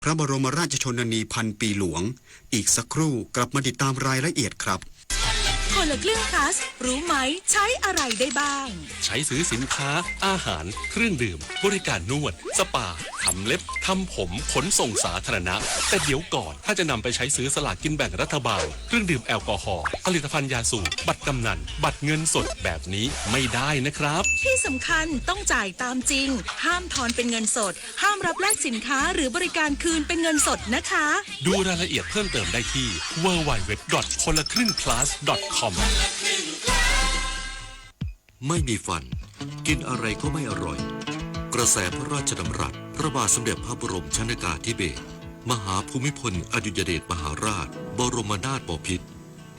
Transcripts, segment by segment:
พระบรมราชชนนีพันปีหลวง อีกสักครู่กลับมาติดตามรายละเอียดครับ คนละครึ่ง plus รู้ไหมใช้อะไรได้บ้าง ใช้ซื้อสินค้า อาหาร เครื่องดื่ม บริการนวด สปา ทำเล็บ ทำผม ขนส่งสาธารณะ แต่เดี๋ยวก่อน ถ้าจะนำไปใช้ซื้อสลากกินแบ่งรัฐบาล เครื่องดื่มแอลกอฮอล์ ผลิตภัณฑ์ยาสูบ บัตรกำนัล บัตรเงินสดแบบนี้ไม่ได้นะครับ ที่สำคัญต้องจ่ายตามจริง ห้ามทอนเป็นเงินสด ห้ามรับแลกสินค้าหรือบริการคืนเป็นเงินสดนะคะ ดูรายละเอียดเพิ่มเติมได้ที่ ดับเบิลยู ดับเบิลยู ดับเบิลยู ดอท คนละครึ่ง พลัส ดอท คอม ไม่มีฟัน กินอะไรก็ไม่อร่อย กระแสพระราชดำรัส พระบาทสมเด็จพระบรมชนกาธิเบศร มหาภูมิพลอดุลยเดชมหาราช บรมนาถบพิตร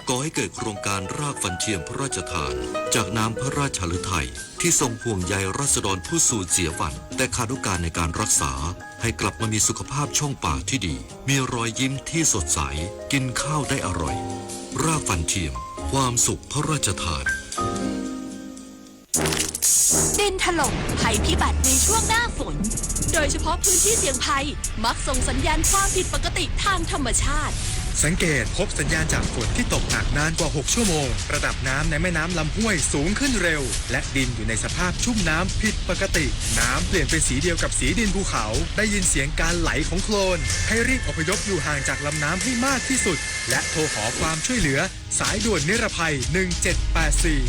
ก่อให้เกิดโครงการรากฟันเทียมพระราชทาน จากน้ำพระราชฤทัย ที่ทรงห่วงใยราษฎรผู้สูญเสียฟัน แต่ขาดโอกาสในการรักษา ให้กลับมามีสุขภาพช่องปากที่ดี มีรอยยิ้มที่สดใส กินข้าวได้อร่อย รากฟันเทียม ความสุขพระราชทาน ดินถล่ม ภัยพิบัติในช่วงหน้าฝน โดยเฉพาะพื้นที่เสี่ยงภัย มักส่งสัญญาณความผิดปกติทางธรรมชาติ สังเกตพบสัญญาณจากฝนที่ตกหนักนานกว่า หก ชั่วโมง ระดับน้ำในแม่น้ำลำห้วยสูงขึ้นเร็ว และดินอยู่ในสภาพชุ่มน้ำผิดปกติ น้ำเปลี่ยนเป็นสีเดียวกับสีดินภูเขา ได้ยินเสียงการไหลของโคลน ให้รีบอพยพอยู่ห่างจากลำน้ำให้มากที่สุด และโทรขอความช่วยเหลือ สายด่วนนิรภัย หนึ่งเจ็ดแปดสี่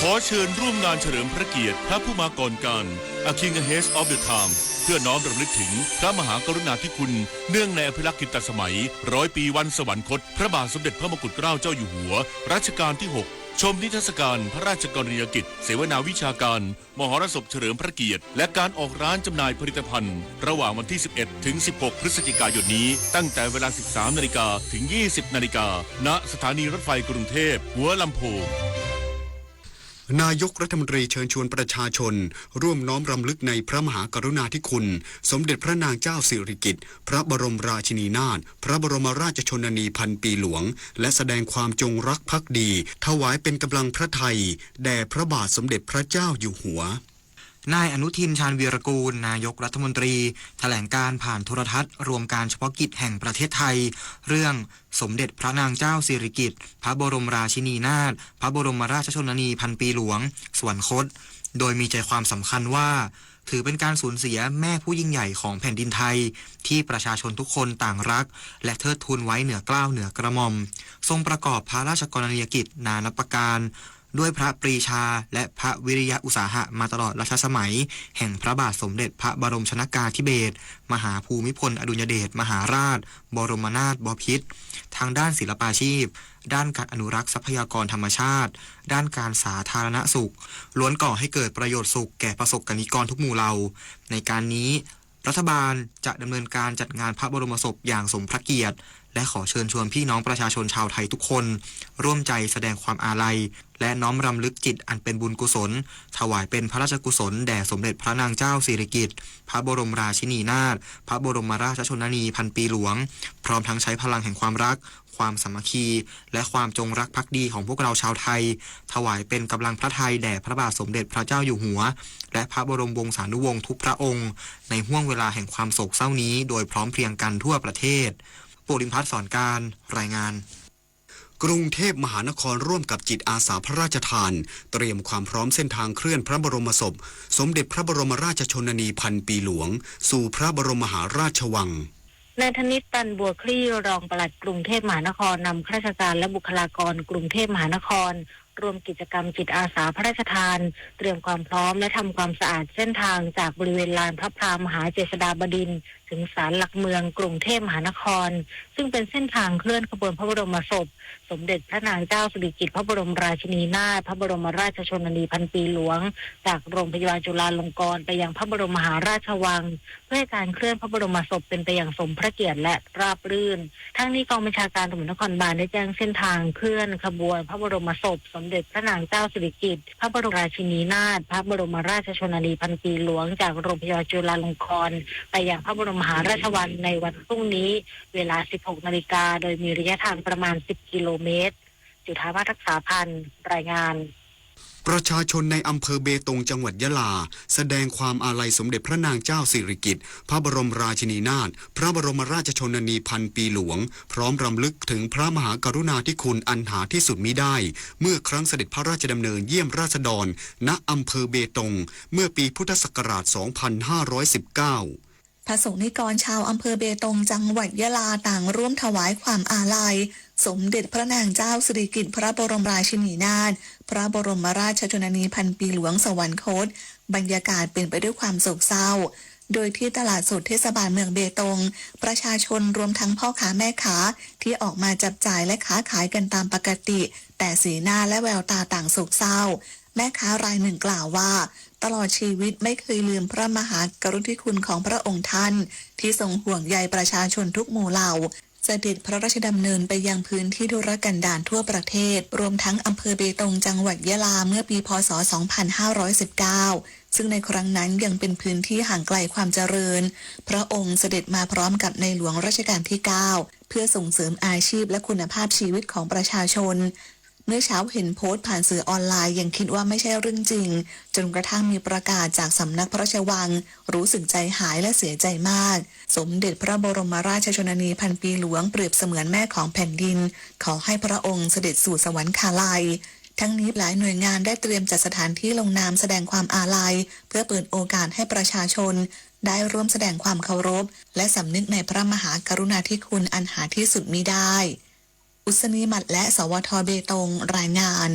ขอเชิญร่วมงานเฉลิมพระเกียรติพระผู้มาก่อนกาล A King Ahead of the Time เพื่อน้อมรำลึกถึงพระมหากรุณาธิคุณ เนื่องในอภิรักษ์กิตติสมัย ร้อยปีวันสวรรคต พระบาทสมเด็จพระมงกุฎเกล้าเจ้าอยู่หัว รัชกาลที่ หก ชมนิทรรศการพระราชกรณียกิจ เสวนาวิชาการ มหรสพเฉลิมพระเกียรติ และการออกร้านจำหน่ายผลิตภัณฑ์ ระหว่างวันที่ สิบเอ็ด ถึง สิบหก พฤศจิกายนนี้ ตั้งแต่เวลา สิบสาม นาฬิกา ถึง ยี่สิบ นาฬิกา ณ สถานีรถไฟกรุงเทพ หัวลำโพง นายกรัฐมนตรีเชิญชวนประชาชน ร่วมน้อมรำลึกในพระมหากรุณาธิคุณ สมเด็จพระนางเจ้าสิริกิติ์ พระบรมราชินีนาถ พระบรมราชชนนีพันปีหลวง และแสดงความจงรักภักดี ถวายเป็นกำลังพระทัย แด่พระบาทสมเด็จพระเจ้าอยู่หัว นายอนุทิน ชาญวีรกูร นายกรัฐมนตรี แถลงการผ่านโทรทัศน์รวมการเฉพาะกิจแห่งประเทศไทย เรื่องสมเด็จพระนางเจ้าสิริกิติ์ พระบรมราชินีนาถ พระบรมราชชนนีพันปีหลวง สวรรคต โดยมีใจความสำคัญว่า ถือเป็นการสูญเสียแม่ผู้ยิ่งใหญ่ของแผ่นดินไทย ที่ประชาชนทุกคนต่างรัก และเทิดทูนไว้เหนือเกล้าเหนือกระหม่อม ทรงประกอบพระราชกรณียกิจนานับประการ ด้วยพระปรีชาและพระวิริยะอุตสาหะมาตลอดรัชสมัย แห่งพระบาทสมเด็จพระบรมชนกาธิเบศร มหาภูมิพลอดุลยเดชมหาราช บรมนาถบพิตร ทางด้านศิลปาชีพ ด้านการอนุรักษ์ทรัพยากรธรรมชาติ ด้านการสาธารณสุข ล้วนก่อให้เกิดประโยชน์สุขแก่ประสบกรณิกรทุกหมู่เหล่า ในการนี้ รัฐบาลจะดำเนินการจัดงานพระบรมศพอย่างสมพระเกียรติ และขอเชิญชวนพี่น้องประชาชนชาวไทยทุกคน ร่วมใจแสดงความอาลัย และน้อมรำลึกจิตอันเป็นบุญกุศล ถวายเป็นพระราชกุศลแด่สมเด็จพระนางเจ้าสิริกิติ์ พระบรมราชินีนาถ พระบรมราชชนนีพันปีหลวง พร้อมทั้งใช้พลังแห่งความรัก ความสามัคคี และความจงรักภักดีของพวกเราชาวไทย ถวายเป็นกำลังพระทัยแด่พระบาทสมเด็จพระเจ้าอยู่หัว และพระบรมวงศานุวงศ์ทุกพระองค์ ในห้วงเวลาแห่งความโศกเศร้านี้โดยพร้อมเพรียงกันทั่วประเทศ ปุริมพัฒน์ สอนการ รายงาน กรุงเทพมหานครร่วมกับจิตอาสาพระราชทาน เตรียมความพร้อมเส้นทางเคลื่อนพระบรมศพ สมเด็จพระบรมราชชนนีพันปีหลวง สู่พระบรมมหาราชวัง นายธนิต ตันบัวคลี่ รองปลัดกรุงเทพมหานคร นำข้าราชการและบุคลากรกรุงเทพมหานคร ร่วมกิจกรรมจิตอาสาพระราชทาน เตรียมความพร้อมและทำความสะอาดเส้นทางจากบริเวณลานพระพรามหาเจษฎาบดินทร์ ถึงศาลหลักเมืองกรุงเทพมหานคร ซึ่งเป็นเส้นทางเคลื่อนขบวนพระบรมศพ สมเด็จพระนางเจ้าสิริกิติ์ พระบรมราชินีนาถ พระบรมราชชนนีพันปีหลวง จากโรงพยาบาลจุฬาลงกรณ์ไปยังพระบรมมหาราชวัง เพื่อให้การเคลื่อนพระบรมศพเป็นไปอย่างสมพระเกียรติและราบรื่น ทั้งนี้กองบัญชาการตำรวจนครบาลได้แจ้งเส้นทางเคลื่อนขบวนพระบรมศพสมเด็จพระนางเจ้าสิริกิติ์ พระบรมราชินีนาถ พระบรมราชชนนีพันปีหลวง จากโรงพยาบาลจุฬาลงกรณ์ไปยังพระบรมมหาราชวังในวันพรุ่งนี้ เวลา สิบหก นาฬิกา โดยมีระยะทางประมาณ สิบ กิโลเมตร จุฑามาศ รักษาพันธ์ รายงาน ประชาชนในอำเภอเบตงจังหวัดยะลา แสดงความอาลัยสมเด็จพระนางเจ้าสิริกิติ์ พระบรมราชินีนาถ พระบรมราชชนนีพันปีหลวง พร้อมรำลึกถึงพระมหากรุณาธิคุณอันหาที่สุดมิได้ เมื่อครั้งเสด็จพระราชดำเนินเยี่ยมราษฎร ณ อำเภอเบตง เมื่อปีพุทธศักราช สองพันห้าร้อยสิบเก้า พระสงฆ์นิกรชาวอำเภอเบตงจังหวัดยะลาต่างร่วมถวายความอาลัยสมเด็จพระนางเจ้าสิริกิติ์พระบรมราชินีนาถ พระบรมราชชนนีพันปีหลวงสวรรคต บรรยากาศเป็นไปด้วยความโศกเศร้า โดยที่ตลาดสดเทศบาลเมืองเบตง ประชาชนรวมทั้งพ่อค้าแม่ค้าที่ออกมาจับจ่ายและค้าขายกันตามปกติ แต่สีหน้าและแววตาต่างโศกเศร้า แม่ค้ารายหนึ่งกล่าวว่า ตลอดชีวิตไม่เคยลืมพระมหากรุณาธิคุณของพระองค์ท่านที่ทรงห่วงใยประชาชนทุกหมู่เหล่า เสด็จพระราชดำเนินไปยังพื้นที่ทุรกันดารทั่วประเทศ รวมทั้งอำเภอเบตงจังหวัดยะลาเมื่อปี พ.ศ. สองพันห้าร้อยสิบเก้า ซึ่งในครั้งนั้นยังเป็นพื้นที่ห่างไกลความเจริญ พระองค์เสด็จมาพร้อมกับในหลวงรัชกาลที่ เก้า เพื่อส่งเสริมอาชีพและคุณภาพชีวิตของประชาชน เมื่อเช้าเห็นโพสต์ผ่านสื่อออนไลน์ยังคิดว่าไม่ใช่เรื่องจริง จนกระทั่งมีประกาศจากสำนักพระราชวัง รู้สึกใจหายและเสียใจมาก สมเด็จพระบรมราชชนนีพันปีหลวงเปรียบเสมือนแม่ของแผ่นดิน ขอให้พระองค์เสด็จสู่สวรรคาลัย ทั้งนี้หลายหน่วยงานได้เตรียมจัดสถานที่ลงนามแสดงความอาลัย เพื่อเปิดโอกาสให้ประชาชนได้ร่วมแสดงความเคารพ และสำนึกในพระมหากรุณาธิคุณอันหาที่สุดมิได้ อุศนีมัดและ สวท เบตง รายงาน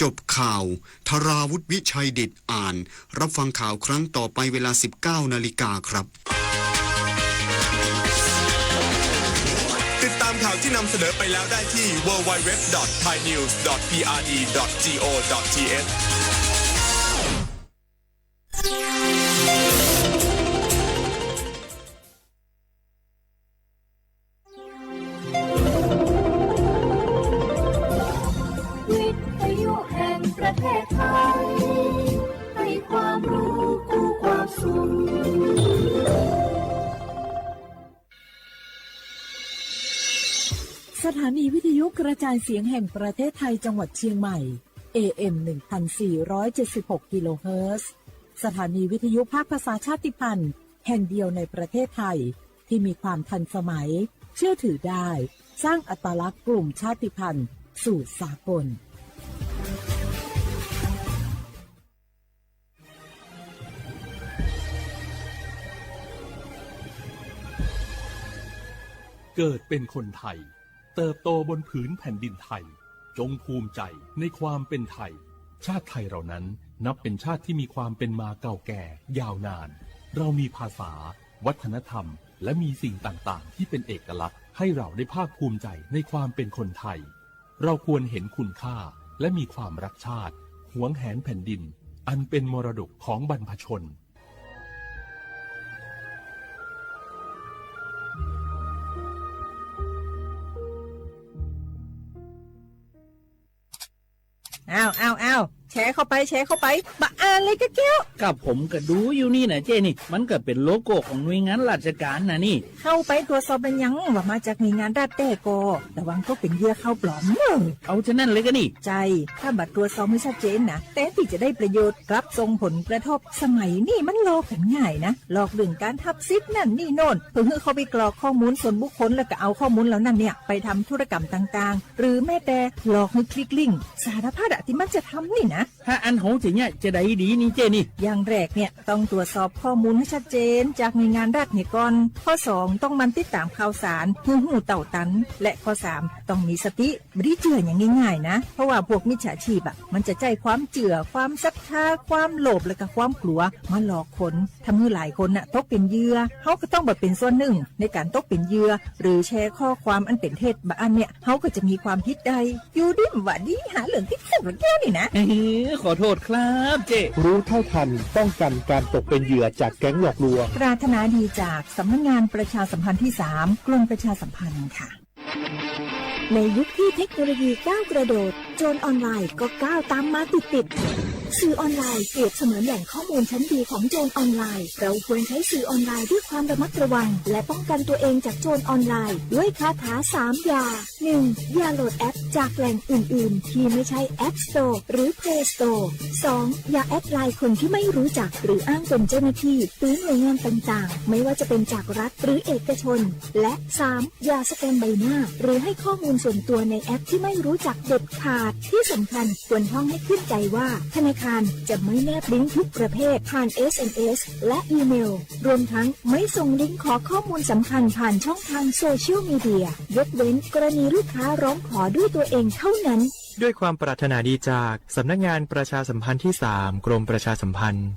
จบข่าว ธราวุฒิ วิชัยดิตอ่าน รับฟังข่าวครั้งต่อไปเวลา สิบเก้านาฬิกา ครับ ติดตามข่าวที่นำเสนอไปแล้วได้ที่ ดับเบิลยู ดับเบิลยู ดับเบิลยู ดอท ไทยนิวส์ ดอท พีอาร์ดี ดอท จี โอ ดอท ที เอช วิทยุแห่งประเทศไทย ให้ความรู้คู่ความสุข สถานีวิทยุกระจายเสียงแห่งประเทศไทยจังหวัดเชียงใหม่ เอ เอ็ม หนึ่งพันสี่ร้อยเจ็ดสิบหก กิโลเฮิรตซ์ สถานีวิทยุภาคภาษาชาติพันธุ์แห่งเดียวในประเทศไทย ที่มีความทันสมัย เชื่อถือได้ สร้างอัตลักษณ์กลุ่มชาติพันธุ์สู่สากล เกิดเป็นคนไทย เติบโตบนผืนแผ่นดินไทย จงภูมิใจในความเป็นไทย ชาติไทยเรานั้นนับเป็นชาติที่มีความเป็นมาเก่าแก่ยาวนาน เรามีภาษา วัฒนธรรม และมีสิ่งต่างๆ ที่เป็นเอกลักษณ์ ให้เราได้ภาคภูมิใจในความเป็นคนไทย เราควรเห็นคุณค่า และมีความรักชาติ หวงแหนแผ่นดิน อันเป็นมรดกของบรรพชน อ้าว อ้าว อ้าว แชร์เข้าไป แชร์เข้าไป บ่อ่านเลยกะแก้ว ก็ผมก็ดูอยู่นี่นะเจ้นี่ มันก็เป็นโลโก้ของหน่วยงานราชการนะนี่ เข้าไปตรวจสอบเป็นหยังว่ามาจากหน่วยงานรัฐแท้ก่อ ระวังตกเป็นเหยื่อข่าวปลอมเนอะ เอาฉะนั้นเลยกะนี่ ใช่ ถ้าบ่ตรวจสอบให้ชัดเจนนะ แทนที่จะได้ประโยชน์ กลับส่งผลกระทบ สมัยนี้มันหลอกกันง่ายนะ หลอกเรื่องการทับสิทธิ์นั่นนี่โน่น เพื่อให้เขาไปกรอกข้อมูลส่วนบุคคล แล้วก็เอาข้อมูลเหล่านั้นเนี่ย ไปทำธุรกรรมต่างๆ หรือแม้แต่หลอกให้คลิกลิงก์ สารพัดอะที่มันจะทำนี่นะ ถ้าอั้นเฮาจะเยียะจะใดดีนี่เจ้นี่ อย่างแรกเนี่ยต้องตรวจสอบข้อมูลให้ชัดเจนจากหน่วยงานรัฐเนี่ยก่อน ข้อสองต้องหมั่นติดตามข่าวสาร ให้รู้เท่าทัน และข้อสามต้องมีสติ บ่ได้เชื่ออย่างง่ายๆนะ เพราะว่าพวกมิจฉาชีพอะ มันจะใช้ความเชื่อ ความศรัทธา ความโลภ และก็ความกลัวมาหลอกคน ทำให้หลายคนน่ะตกเป็นเหยื่อ เฮาก็ต้องบ่เป็นส่วนหนึ่งในการตกเป็นเหยื่อ หรือแชร์ข้อความอันเป็นเท็จ บ่อั้นเนี่ย เฮาก็จะมีความผิดได้ อยู่ดีบ่ดี หาเรื่องผิดสักแก้วนี่นะ เออ ขอโทษครับเจ้ รู้เท่าทัน ป้องกันการตกเป็นเหยื่อจากแก๊งหลอกลวง ปรารถนาดีจากสำนักงานประชาสัมพันธ์ที่สาม กรมประชาสัมพันธ์ค่ะ ในยุคที่เทคโนโลยีก้าวกระโดด โจรออนไลน์ก็ก้าวตามมาติดๆ สื่อออนไลน์เปรียบเสมือนแหล่งข้อมูลชั้นดีของโจรออนไลน์ เราควรใช้สื่อออนไลน์ด้วยความระมัดระวัง และป้องกันตัวเองจากโจรออนไลน์ด้วยคาถาสามอย่า หนึ่ง อย่าโหลดแอปจากแหล่งอื่นๆ ที่ไม่ใช่ App Store หรือ Play Store สอง อย่าแอดไลน์คนที่ไม่รู้จัก หรืออ้างเป็นเจ้าหน้าที่ หรือหน่วยงานต่างๆ ไม่ว่าจะเป็นจากรัฐหรือเอกชน และ สาม อย่าสแกนใบหน้า หรือให้ข้อมูลส่วนตัวในแอปที่ไม่รู้จักเด็ดขาด ที่สำคัญควรท่องให้ขึ้นใจว่า ธนาคารจะไม่แนบลิงก์ทุกประเภทผ่าน เอส เอ็ม เอส และอีเมล รวมทั้งไม่ส่งลิงก์ขอข้อมูลสำคัญผ่านช่องทางโซเชียลมีเดีย ยกเว้นกรณีลูกค้าร้องขอด้วยตัวเองเท่านั้น ด้วยความปรารถนาดีจากสำนักงานประชาสัมพันธ์ที่สาม กรมประชาสัมพันธ์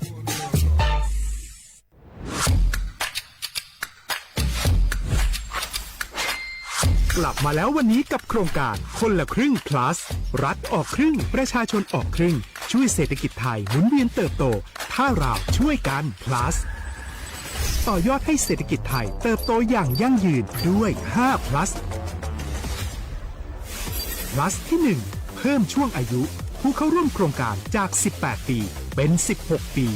กลับมาแล้ววันนี้กับโครงการคนละครึ่ง plus รัฐออกครึ่ง ประชาชนออกครึ่ง ช่วยเศรษฐกิจไทยหมุนเวียนเติบโต ถ้าเราช่วยกัน plus ต่อยอดให้เศรษฐกิจไทยเติบโตอย่างยั่งยืนด้วย ห้า plus plus ที่ หนึ่ง เพิ่มช่วงอายุผู้เข้าร่วมโครงการจาก สิบแปด ปี เป็น สิบหก ปี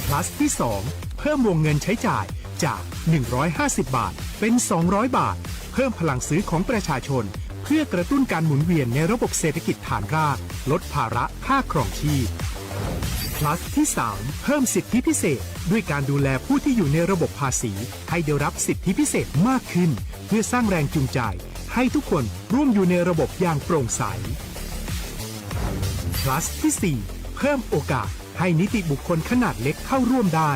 plus ที่ สอง เพิ่มวงเงินใช้จ่ายจาก หนึ่งร้อยห้าสิบ บาท เป็น สองร้อย บาท เพิ่มพลังซื้อของประชาชน เพื่อกระตุ้นการหมุนเวียนในระบบเศรษฐกิจฐานราก ลดภาระค่าครองชีพ plus ที่ สาม เพิ่มสิทธิพิเศษ ด้วยการดูแลผู้ที่อยู่ในระบบภาษี ให้ได้รับสิทธิพิเศษมากขึ้น เพื่อสร้างแรงจูงใจ ให้ทุกคนร่วมอยู่ในระบบอย่างโปร่งใส plus ที่ สี่ เพิ่มโอกาสให้นิติบุคคลขนาดเล็กเข้าร่วมได้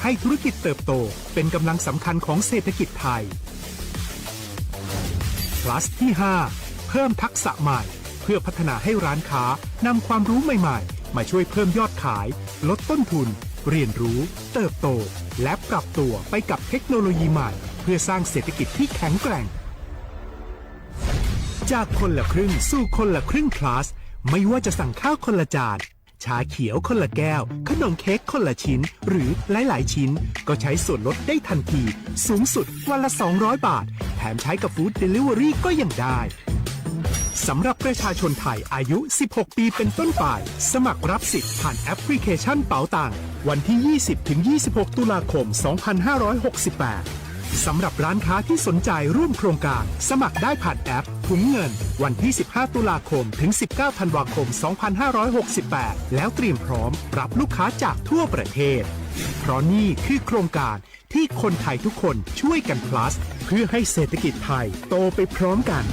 ให้ธุรกิจเติบโตเป็นกำลังสำคัญของเศรษฐกิจไทย plus ที่ ห้า เพิ่มทักษะใหม่ เพื่อพัฒนาให้ร้านค้านำความรู้ใหม่ๆ มาช่วยเพิ่มยอดขาย ลดต้นทุน เรียนรู้ เติบโต และปรับตัวไปกับเทคโนโลยีใหม่ เพื่อสร้างเศรษฐกิจที่แข็งแกร่ง จากคนละครึ่งสู่คนละครึ่ง plus ไม่ว่าจะสั่งข้าวคนละจาน ชาเขียวคนละแก้ว ขนมเค้กคนละชิ้น หรือหลายๆ ชิ้น ก็ใช้ส่วนลดได้ทันที สูงสุดวันละ สองร้อย บาท แถมใช้กับ Food Delivery ก็ยังได้ สำหรับประชาชนไทยอายุ สิบหก ปีเป็นต้นไป สมัครรับสิทธิ์ผ่านแอปพลิเคชันเป๋าตัง วันที่ ยี่สิบ ถึง ยี่สิบหก ตุลาคม สองพันห้าร้อยหกสิบแปด สำหรับร้านค้าที่สนใจร่วมโครงการ สมัครได้ผ่านแอปถุงเงิน วันที่ สิบห้า ตุลาคม ถึง สิบเก้า ธันวาคม สองพันห้าร้อยหกสิบแปด แล้วเตรียมพร้อมรับลูกค้าจากทั่วประเทศ เพราะนี่คือโครงการที่คนไทยทุกคนช่วยกัน plus เพื่อให้เศรษฐกิจไทยโตไปพร้อมกัน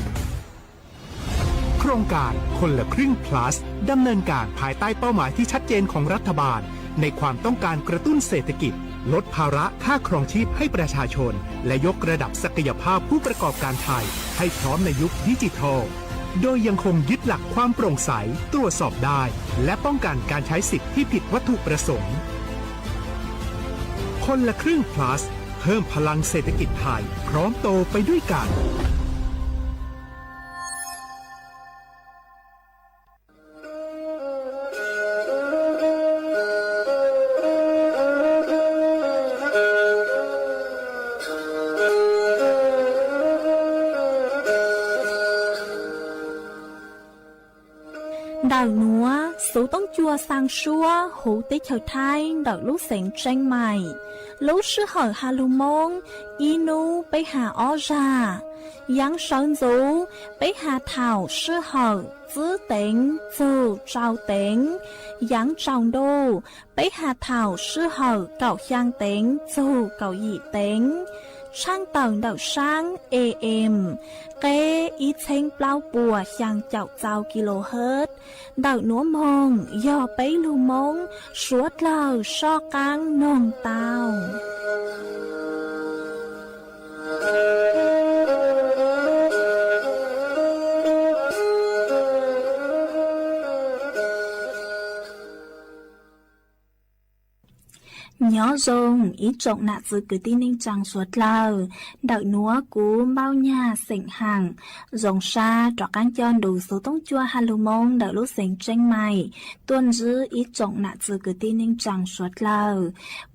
โครงการคนละครึ่ง plus ดำเนินการภายใต้เป้าหมายที่ชัดเจนของรัฐบาล ในความต้องการกระตุ้นเศรษฐกิจ ลดภาระค่าครองชีพให้ประชาชน และยกระดับศักยภาพผู้ประกอบการไทยให้พร้อมในยุคดิจิทัล โดยยังคงยึดหลักความโปร่งใส ตรวจสอบได้ และป้องกันการใช้สิทธิ์ที่ผิดวัตถุประสงค์ คนละครึ่ง plus เพิ่มพลังเศรษฐกิจไทย พร้อมโตไปด้วยกัน Ntawm nuav xuv toob cua xaa suab huv teb chaws Thaib ntawm lub xeev Tseeb Maim. Lub sij hawm has lug Moob, ib nub peb has ob zag. Yaav sawv ntxuv, peb has thaum sij hawm txwb teev txug tsau teev. Yaav tsaus ntuj, peb has thaum sij hawm kaum xyaa teev txug kaum yim teev. Tshaaj tawm ntawm saab A M, qeb ib txheeb plaub puas xyaa caum txau kilohertz. Ntawm nuav moog yog peb lug Moob suav dlawg soj qaab noog tau. Nyob Nyob zoo ib tsoom nam txwv kwv tij neej tsaa suav dlawg, ntawm nuav kuv Npauj Nyag xeem Haam zoo sab rov qaab coj nrug xuv toob cua has lug moo ntawm lub xeev Tseeb Maim tuaj ntsib ib tsoom nam txwv kwv tij neej tsaa suav dlawg.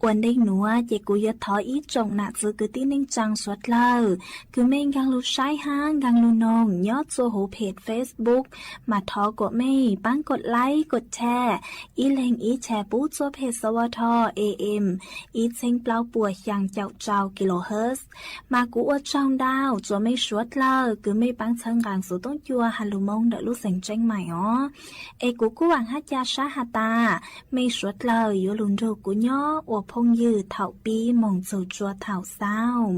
Ua ntej nuav ces kuv yuav thov ib tsoom nam txwv kwv tij neej tsaa suav dlawg, kws mej nkaag lug saib hab nkaag lug noog nyob txua huv phem Facebook, mas thov kuas mej paab kov like kov share, ib leeg ib share pub txua phem Xa Ua Tho A M ib txheeb plaub puas xyaa caum rau kilohertz. Mas kuv ua tsaug ntau rua mej suav dlawg kws mej paab txhawb nqaa xuv toob cua has lug moo ntawm lub xeev Tseeb Maim os. Es kuv kuj vaam hab ca sab has tas mej suav dlawg yuav lug nrug kuv nyob ua phooj ywg thaum pib moog txug rua thaum xaus.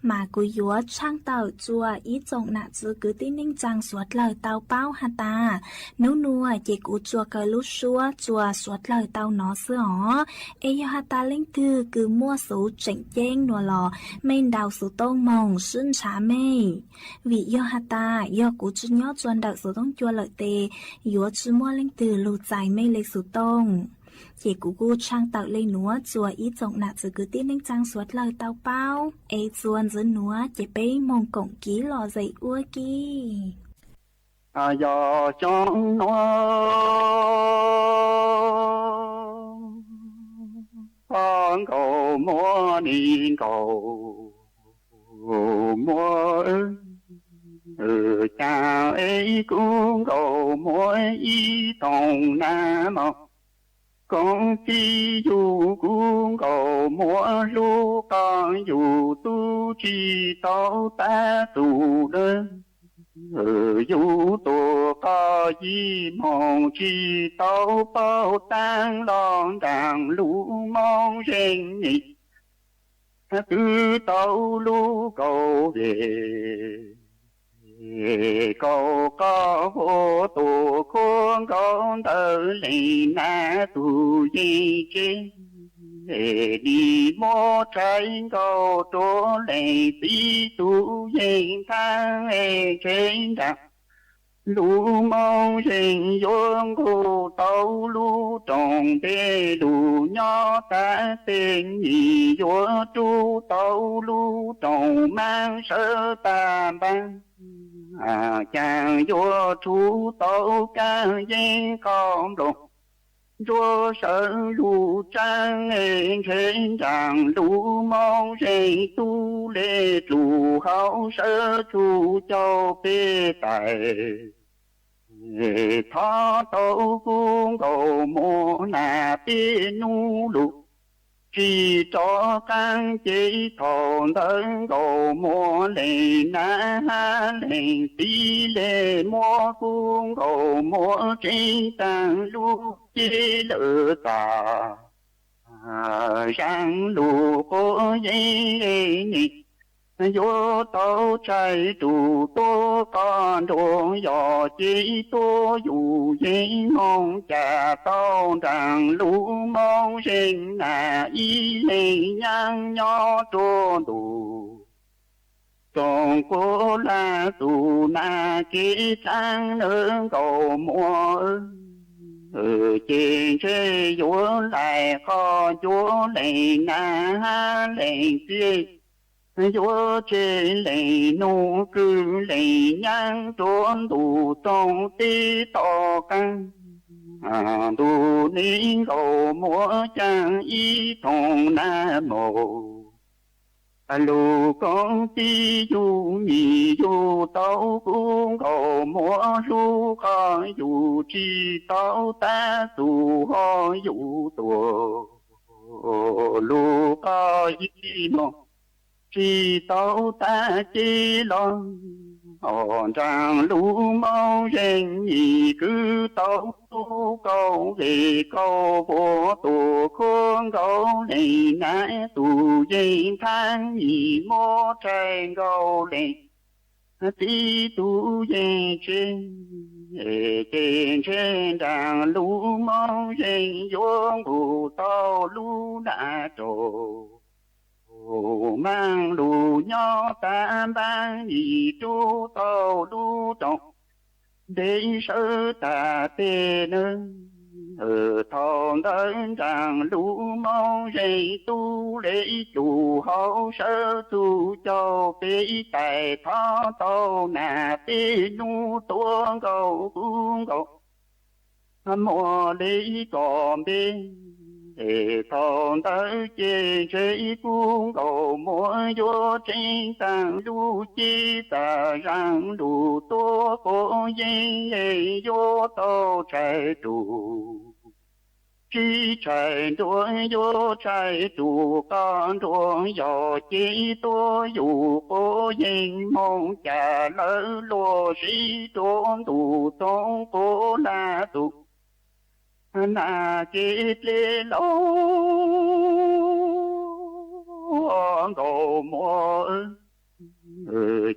Mas kuv yuav tshaaj tawm rua ib tsoom nam txwv kwv tij neej tsaa suav dlawg tau paub has tas, nub nuav ces kuv tsuas kaw lub suab rua suav dlawg tau nov xwb os. Es yog has tas leej twg kws muaj xuv tseem ceeb nuav los mej ntaus xuv tooj moog sib ntshaw mej, vim yog has tas yog kuv tsi nyob rua ntawm xuv toob cua lawm tes yuav tsi muaj leej twg lug txais mej le xuv tooj. Ces kuv kuj tshaaj tawm le nuav rua ib tsoom nam txwv kwv tij neej tsaa suav dlawg tau paub. Es txuas ntxiv nuav ces peb moog koom kiv lom zem ua ke. Yog xyoo nuav koj nkaus muab ni nkaus muab, cas es kuv nkaus muab ib thooj nag mog. Koj txiv yug kuv nkaus muab hlub qhov yug tub tsi tau tab txug dawb. Yug tuag qhov yim moog tsi tau paub taag los nraag lub moo zeej nim kwv tau lub kaus vej kaus qhov vuag tuag khuam nkaus ntawm leej nab tug yeej tsev. Nim muab tshais nkaus rua leej txiv tug yeej thaab ntshe nraag lub moo zeej yuav nqug tau lub rooj npe lug nyob tas tej nyim yuav rub tau lub rooj maab sawv tag npaab. Caag yuav rub tau kaaj yeeb qhov nplooj nruab sawv lug tsaab ntshe nraag lub moo zeej tub le dlug hauv sawv txug caug peb tais. Thov tau kuv nkaus muab nag peb nub lug tsi rov qaab ces thaum ntawd nkaus muab leej nab hab leej txiv le muab kuv nkaus muab tsev taag lub cev lawm tas. Zaaj lug quav yeeb nim yuav tau tshais rug tuab qhov nruab yog ces tuab yug yeej moog cas tau nraag lub moo zeej nag ib leeg nyaab nyob rua ntuj. Tsoom kuv laj txug nag kev dlaab nawb nkaus muab, ces ntshe yuav laim qhov ncuav leej nab hab leej txiv, yuav tseg leej nub kwv leej nyaab rua ntuj txoov teb tom qaab. Ntuj nim nkaus muab caag ib thooj nag mog. Lug koob tib yug nyim yug tau kuv nkaus muab hlub qhov yug tsi tau tab txug ho yug tuag. Lug qhov yim moog tsi tau tab ceg los, ho nraag lub moo zeej nyim kwv tau lub kaus vej kaus vuag tuag khuam nkaus leej nab tug yeej thaab nyim muab tshais nkaus leej txiv tug yeej tsev. Ces ntshe nraag lub moo zeej yuav nqug tau lub nag rau maaj lug nyob tas npaab nim rub tau lub rooj npe sawv tag tej nawb. Thaum ntawd nraag lug moog zeeg tub le lug hauv sawv txug caug peb tais thov tau nam peb nub tuav nkaus kub nkaus muag le kom npe. Thaum ntawd ces ntshe kub nkaus muag yuav tseeb taag lub cev tag zaag lug tuav quav yeeb yuav tau tshais rus. Sib tshais nruab yuav tshais rus qoj nruab yog cev tuav yus quav yeeb moog cas lawv luag sib rua ntuj txoov quav laj tus nam kev dleb lauj. Nkaus muag,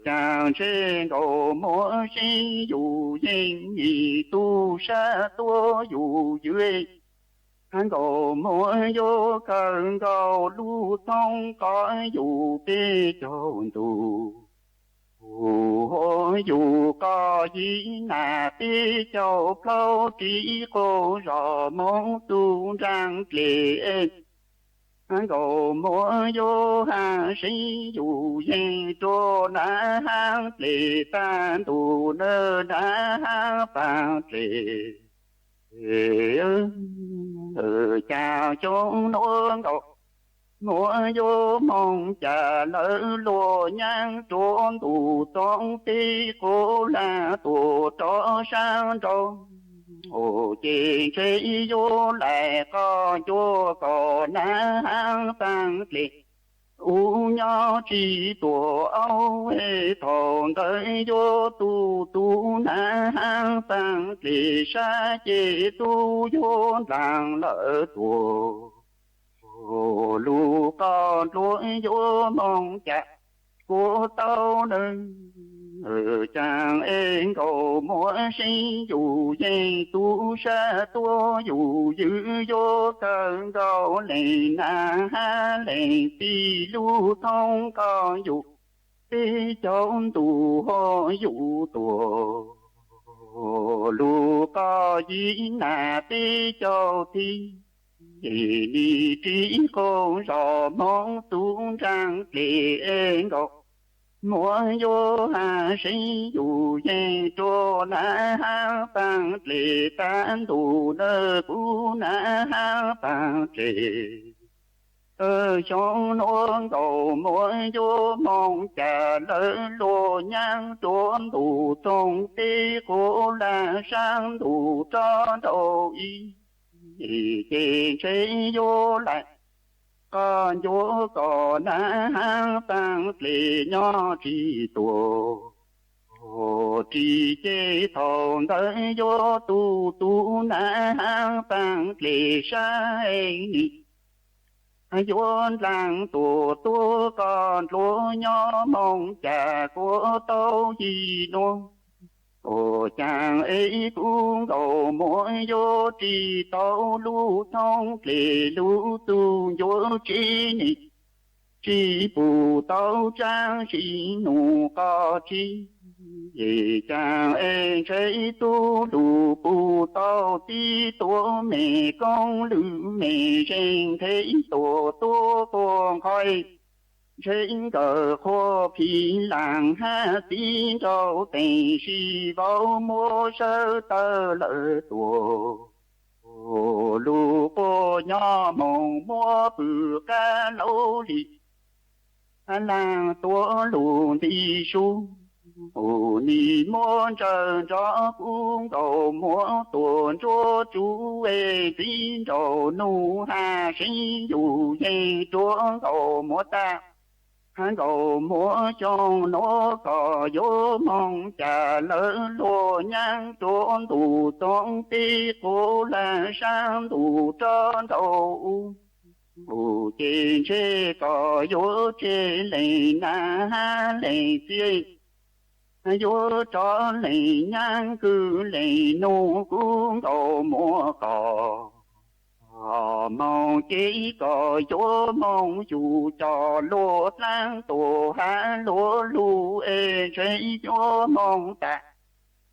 caag ntshe nkaus muag sib yus yeej ib tug sab tuav yus ywg. Nkaus muag yuav kawg nkaus lub thoob qoj yus peb caug ntuj, yus qoj yim nam peb caug plaub ris quas zog moog txug nraag dlej. Nkaus muag yuav hab sib yus yeej rua nam hab dlej tag ntuj na, nam hab paag dlej. Caag xyoo nuav nkaus muag yuav moog cas lawv luag nyaab rua ntuj txoov peb quav laj tuam rov sab nraud. Ces ntshe yuav laim qoj ncuav kom nam hab paag dlej. Ub nyob tsi tuam aub, thaum ntawd yuav tu tub nam hab paag dlej sab ces tub yuav ndlaag lawm tuam. Lub qoj nruab yuav moog cas kuav tau na. Caag es nkaus muag sib yus yeej tub sab tuav yus ywg yuav kawg nkaus leej nam hab leej txij lub thoob qoj yus peb caug ntuj yus tuam. Lub qoj yim nam peb caug txij, nim ris quas zog moog txug nraag dlej es nkaus muag yuav hab sib yus yeej rua nam hab paag dlej tag ntuj na, kuv nam hab paag dlej. Xyoo nuav nkaus muag yuav moog cas lawv luag nyaab rua ntuj txoov peb quav laj sab ntuj rov nraud ib. Ces ntshe yuav laim qoj ncuav kom nam hab paag dlej nyob tsi tuam. Ris ces thaum ntawd yuav tu tub nam hab paag dlej sab nim yuav ndlaag tuam tuav qoj nruab nyob moog cas kuav tau yim nuav. Ua caag es kub nkaus muag yuav ris tau lub thoob dlej lub txug ncuav tsev nim tsi pum tau tsaab sib nug qoj tsi. Caag es ntshe tub lug pum tau tib tuam me koob lwm me zeeg nthe tuam tuav quas nqhoi. Ntshe nkawm qhua phim laag hab txiv nraug teem sib vau muab sawv tawg lawm tuam. Lub quas nyob moog muab pw qab laug li laag tuav lug nti sub. Nim muab ntsawg nrov kub nkaus muag tuam nruab tsuv es txiv nraug nug hab sib yus yeej rua nkaus muag tag. Nkaus muag xyoo nuav kom yuav moog cas lawv luag nyaab rua ntuj txoov peb quav laj sab ntuj rov nraud ub. Ces ntshe kom yuav tseg leej nam hab leej txiv, yuav rov leej nyaab kwv leej nug kub nkaus muag kom moog ces kom yuav moog yus coj luag dlaab tuam hab luag lug es ntshe yuav moog tas.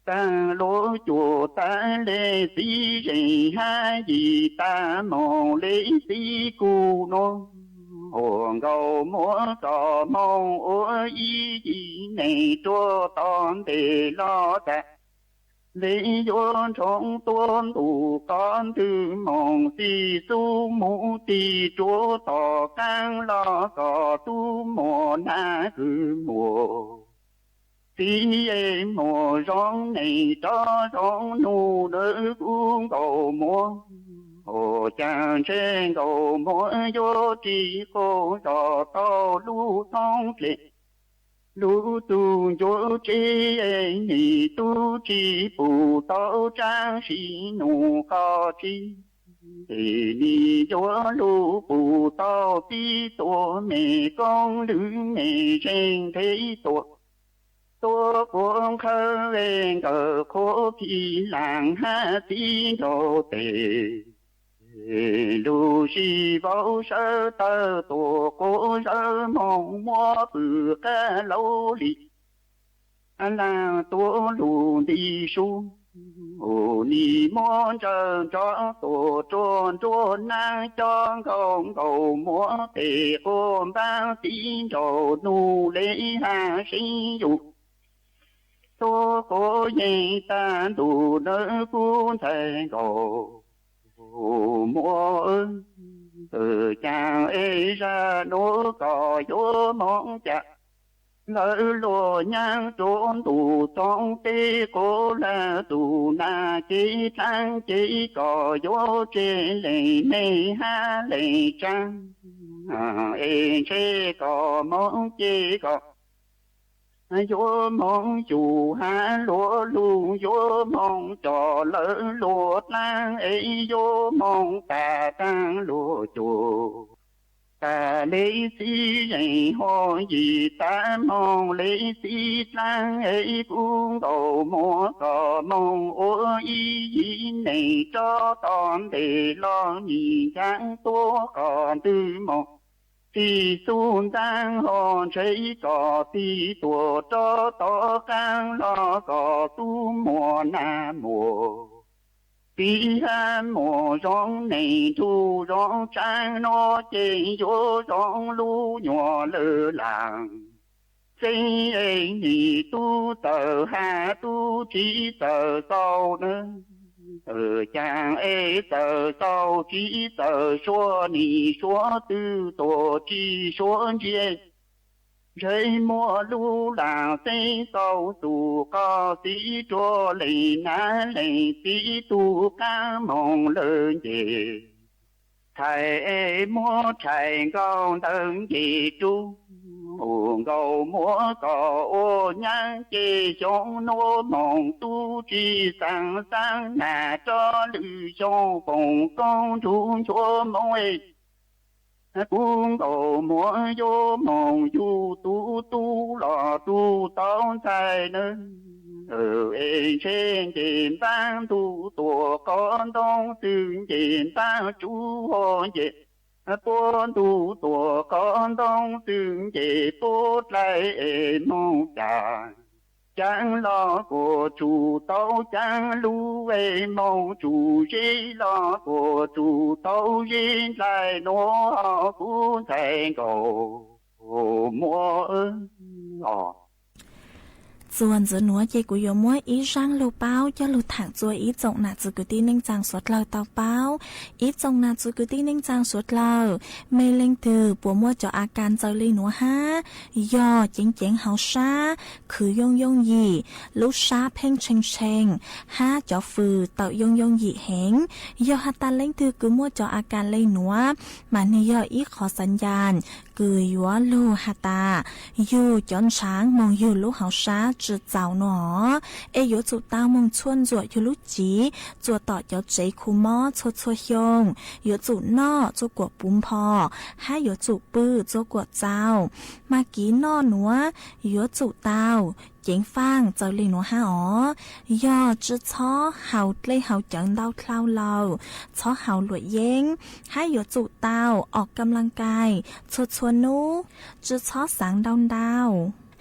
Taag lub cuag taag le txiv zeej hab yim taag moog le txiv kuj nuav. Ua nkaus muab kom moog ua ib yim neeg rua tom ntej los tag. Le yuav nroo tuab ntuj qhov ntwg moog txij xub mus tig rua tom qaab los kom tub muam nab kws muam txiv muam zoo neeg rov zoo nug nab kub nkaus muab. Ua caag ntshe nkaus muab yuav ris quas zog tau lub thoob dlej. Lub tug ncuav tsev, nim tub tsi pum tau tsaab sim nug qhov tsi. Nim yuav lug pum tau tib tuam me koob lwm me zeeg ntev tuaj. Tuab quav nqhawv nkawm qhuav khi laam hab txiv nraug tes. Lug sib vau sawv tawg tuaj quav zawv moog muab pw qab laug li. Laag tuab lug nti sub, nim muab ntsawg nrov tuaj ruaj nruab naab coj nkaus nkaus muab tes quas npaab txiv nraug nug le hab seev yug. Tuab quav yeej taag ntug nab kub ntxhais nkaus muab. Caag es zag nuav kom yuav moog ca, lawv luag nyaab rua ntuj txoov teb quas lawv tug nag cev dlaab cev kom yuav tseg leej neeg hab leej tsaab. Es ntshe kom moog ces kom yuav moog yug hab luag lug yuav moog coj lawv luag dlaab es yuav moog tag taag luag cuag. Tag le txiv zeej huab yim tag moog le txiv dlaab es kub nkaus muab kom moog ua ib yim neeg rov tom ntej los nim ncaam tuab qhov ntwg moog txij xub ntaab ho ntshe kom tib tuam rov tom qaab los kom tub muam nag muam txiv hab muam zoo neeg nrug zoo tsaab nuav ces yuav zoo lub nyuas lwj laag. Xeeb es nim tub txawm hab tub tsi txawm xaus nab, caag es txawm xaus tsi txawm suav nim suav twg tuam tsi suav ntsiag. Ntshe muaj lub laag xeeb xaus txug qhov txiv rua leej nab leej txiv tug qaab moog lawm nce. Txhais es muab txhais nkaus ntawm nce rub, ua nkaus muab kom ua nyaab ces xyoo nuav moog tub tsi xaam xaam nag rov lwm xyoo poom koob nrug nchuav moog es. Kub nkaus muab yuav moog yug tub tub los tub tau ntxhais nab, es ntshe nce npaab ntug tuam qhov ntoo xwb nce npaab tsuv ho nce puab ntug tuam qhov ntoo xwb nce puab dlaim es moog caag. Caag los kuas tsum tau caag lub es moog tsum zeb los kuas tsum tau zeb dlaim nuav kub ntxhais nkaus muab. Txuas ntxiv nuav ces kuv yuav muab ib zaaj lug paub coj lug thaam txua ib tsoom nam txiv kwv tij neej tsaa suav dlawg tau paub. Ib tsoom nam txiv kwv tij neej tsaa suav dlawg, mej leej twg puas muaj cov a kas ntxaws le nuav hab? Yog ceev ceev hauv sab, khwv yooj yooj yim, lub sab pheej tshee tshee, hab cov fws tawm yooj yooj yim heev. Yog has tas leej twg kws muaj cov a kas le nuav, mas nwg yog ib qhov xav ncas kws yuav lug has tas yug cov ntshaav moog yug lub hauv sab tsi txaus nuav. Es yuav tsum tau moog txhua ntxuam yug lub civ txua tom cov tsev khu mob txhua txhua xyoo. Yuav tsum noj txua kuam puv npho, hab yuav tsum pw txua kuam txaus. Mas kev noj nuav yuav tsum tau ceev faaj txaws le nuav hab os. Yog tsi txhob haus dlej haus cawv ntau dlhau lawm, txhob haus luam yeeb, hab yuav tsum tau os kam laj kais txhua txhua nub, tsi txhob xaav ntau ntau.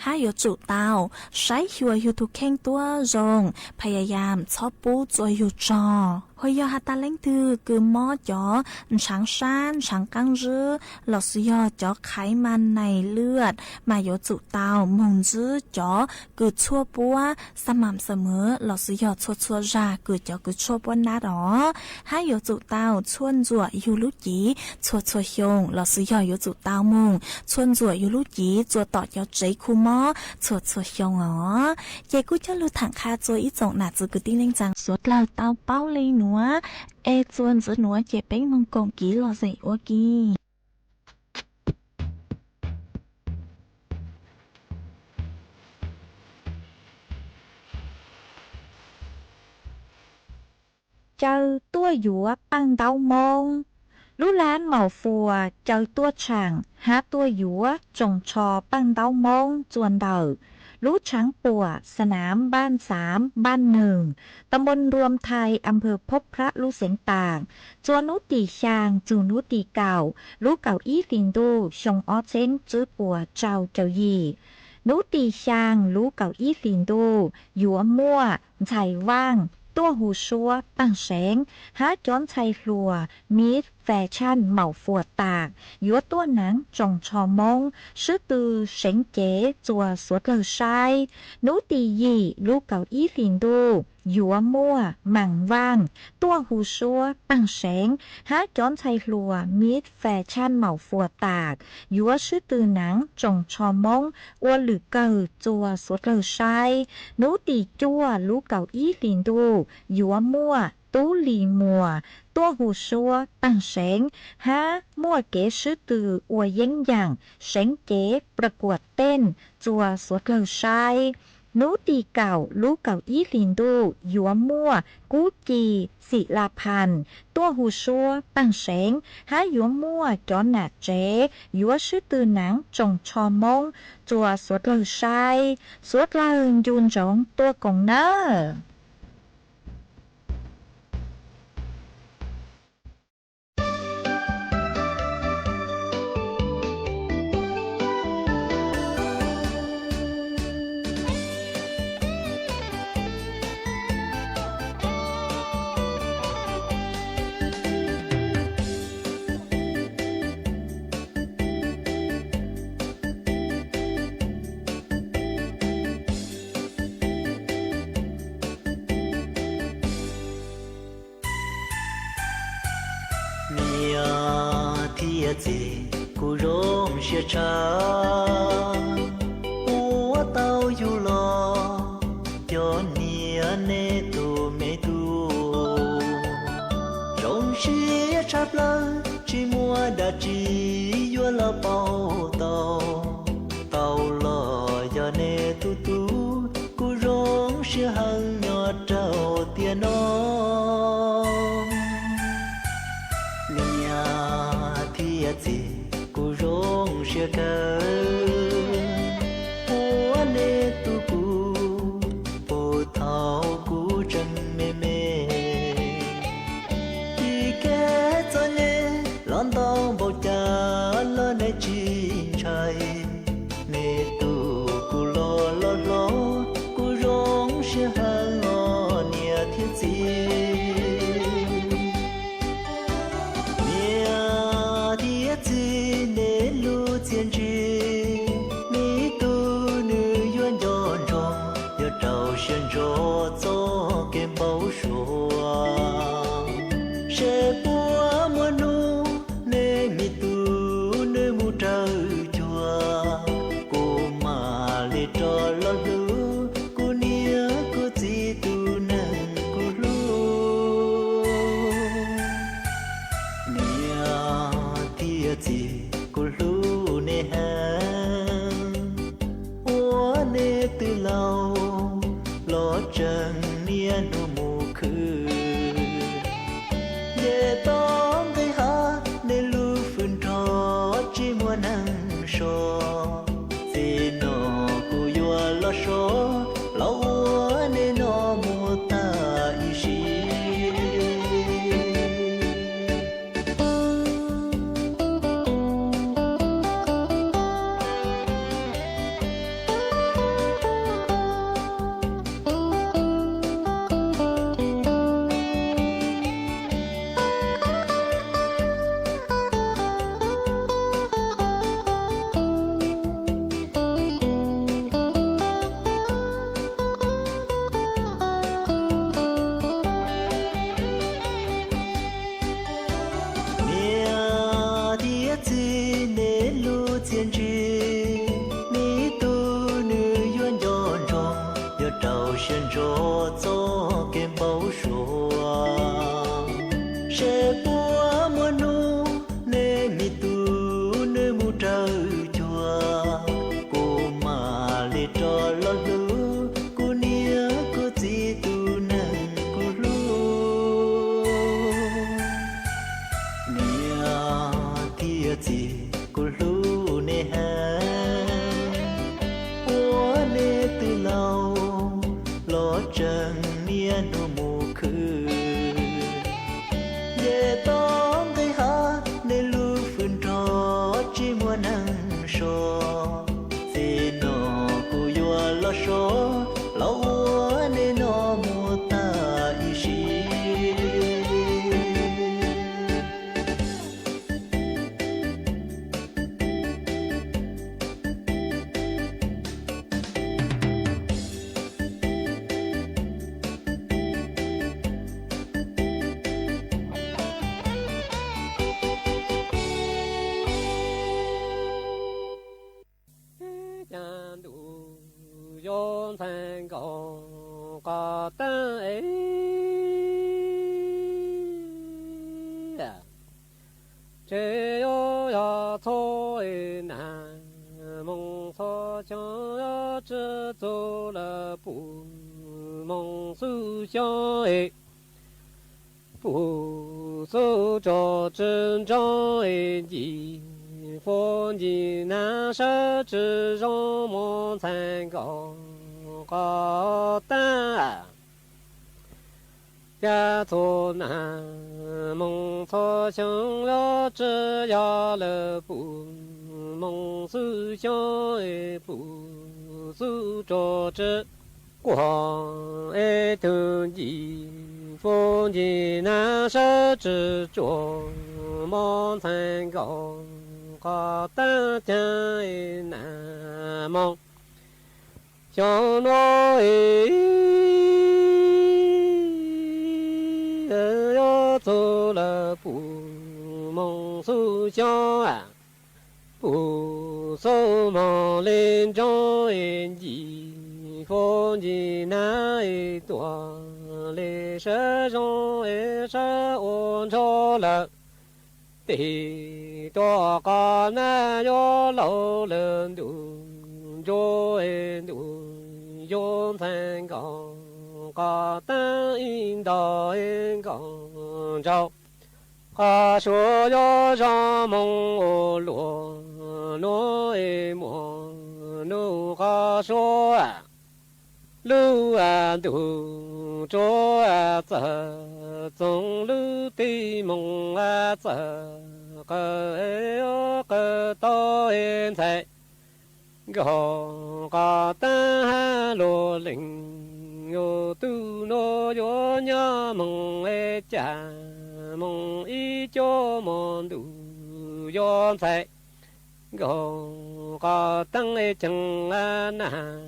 hab yuav tsum tau saib xyuas yug tug kheej tuab zoo, phayayam txhob pub txua yug tsog. Hos yog has tas leej twg kws mob cov ntshaav sab ntshaav qaab ntswb lossis yog cov khaiv ma nais lwj mas yuav tsum tau moog ntsib cov kws tshuaj puab xa mam xa mws lossis yog txhua txhua zag kws cov kws tshuaj puab nab os. Hab yuav tsum tau tshuaj ntxuam yug lub cev txhua txhua xyoo lossis yog yuav tsum tau moog tshuaj ntxuam yug lub cev txua tom cov tsev khu mob txhua txhua xyoo os. Ces kuj coj lug thaam qha txua ib tsoom nam txiv kwv tij neej tsaa suav dlawg tau paub le nuav, es txuas ntxiv nuav ces peb moog koom kiv lom zem ua ke. Caw tuaj yuav paaj ntaub moob. Lub laab Maum Fuas caw tuaj tshaam hab tuaj yuav tsoos tsho paaj ntaub moob txua ntawm lub tshaav puam Xanav Npaj Xav Npaj Nwg, ta npoo Nruam Thais, am phawv Phob Phrab lub xeev Taas, txua nub tim xyaa txug nub tim kaum lub kaum ib hlis ntuj xyoo ob txheeb tswb puas rau caum yim. Nub tim xyaa lub kaum ib hlis ntuj yuav muaj Ntxhais Vaaj tuaj hu suab paaj seev hab cov ntxhais hluas Miv Fes Tshaj Maum Fuas taam yuav tuaj naav tsoos tsho moob swb tw seev cev txua suav dlawg saib. Nub tim yim lub kaum ib hlis ntuj yuav muaj Maam Vaaj tuaj hu suab paaj seev hab cov ntxhais hluas Miv Fes Tshaj Maum Fuas taam yuav swb tw naav tsoos tsho moob ua lwm kawg txua suav dlawg saib. Nub tim cuaj lub kaum ib hlis ntuj yuav muaj Tub Lis Muas tuaj hu suab paaj seev hab muaj kev swb tw ua yeeb yaam seev cev pra kuam teej txua suav dlawg saib. Nub tim kaum lub kaum ib hlis ntuj yuav muaj Kub Ci Xim La Phas tuaj hu suab paaj seev hab yuav muaj cov nam tsev yuav swb tw naav tsoos tsho moob txua suav dlawg saib. Suav dlawg ncu ntsoov tuaj koom nawb. Niam thiab txiv kuv zoo siab tshaj, ua tau yug los cov niam nej tus me tub. Zoo siab tshaj plaws tsis muaj dab tsi yuav los pauv tau, tau los yog nej tus tub kuv zoo siab heev nyob rau tiam no. Niam thiab txiv kuv zoo siab kawg, ua nej tub kuv puag thaum kuv tseem me me. Tib kev txom nyem los ntau npaum cas los nej tsis ntshai, nej tu kuv los los hlob kuv zoo siab heev os niam thiab txiv. Niam thiab txiv nej lub txiaj ntsig, me tub nws yuav nco ntsoov, yuav rau siab ntso txoj kev npau suav. Seb puas muaj hnub nej me tub nws mus raws cuag, kuv mam li rov los hlub kuv niam kuv txiv tus neeg kuv hlub. Niam thiab txiv kuv hlub nej heev, ua nej twb laus los tseem niaj hnub mus khwv. Nce toj nqis hav nej lub fwj nrog tsis muaj neeg so, txij no kuv yuav los so los ua nej no mus tag ib sim. ntxhais nkaus qhov teeb es, tsev yuav yog txhua es nag moos txhua xyoo yuav tsi txug lawm puv moos xub xyoo es, puv xub rog tsi ntsoov es ncig fuv ncig nag sawv tsi zoo mus ntxhais nkaus qhov teeb. Yog txhua nag moos txhua xyoo yuav tsi yog lawm puv moos xub xyoo es puv xub rog tsi quaj es tug ncig fuv ncig nag sawv tsi tsuag mus ntxhais nkaus qhov teeb. Caag es nag moos xyoo nuav es yuav txug lawm puv moos xub xyoo, puv xub moos le ntsoov es ncig fuv ncig nag es tuag le sawv zoo es sawv ua nrho lawm. Tes tuaj qhov nag yuav laug lawm ntuj ntsuag es ntuj yuav ntxhais nkaus qhov teeb ib ntaug es nkaus nraug. Qhov suav yuav zoo moos ua luaj nuav es muaj nuj qhov suav. Lub ntug tsuav txawm txoov lub teb moos txawm qawm es yuav qawm tau es ntxhais nkaus qhov teeb hab luag leej. Yug tug nuav yuav nyob moos es cas moos ib cuab moos ntuj yuav ntxhais nkaus qhov teeb es ceeb nag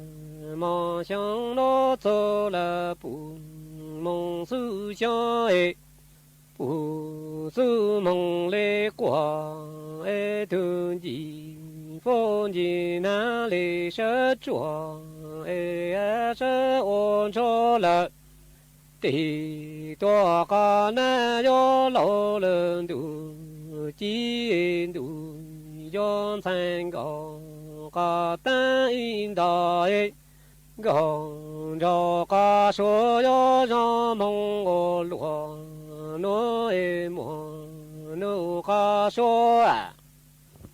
moos xyoo nuav txug lawm puv moos xub xyoo es puv xub moos le quaj es tug ncig fuv ncig nag le sawv tsuag es sawv ua nrho lawm. Tes tuaj qhov nag yuav laug lawm ntuj ci ntuj yuav ntxhais nkaus qhov teeb ib ntaug es nkaus nraug. Qhov suav yuav zoo moos ua luaj nuav es muaj nuj qhov suav.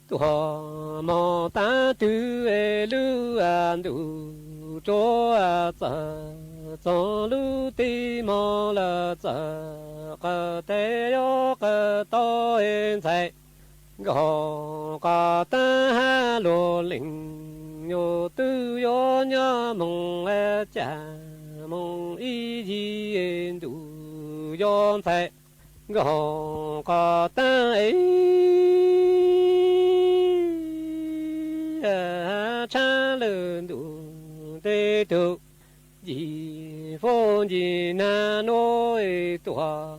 Tuaj moos taag twg es lub ntug tsuav txawm txoov lub teb moos lawm txawm qawm tes yuav qawm tau es ntxhais nkaus qhov teeb hab luag leej. Yug tug yuav nyob moos es cas moos ib yig ntuj yuav ntxhais nkaus qhov teeb es tshab lawm ntuj tej tug ncig fuv ncig nag nuav es tuaj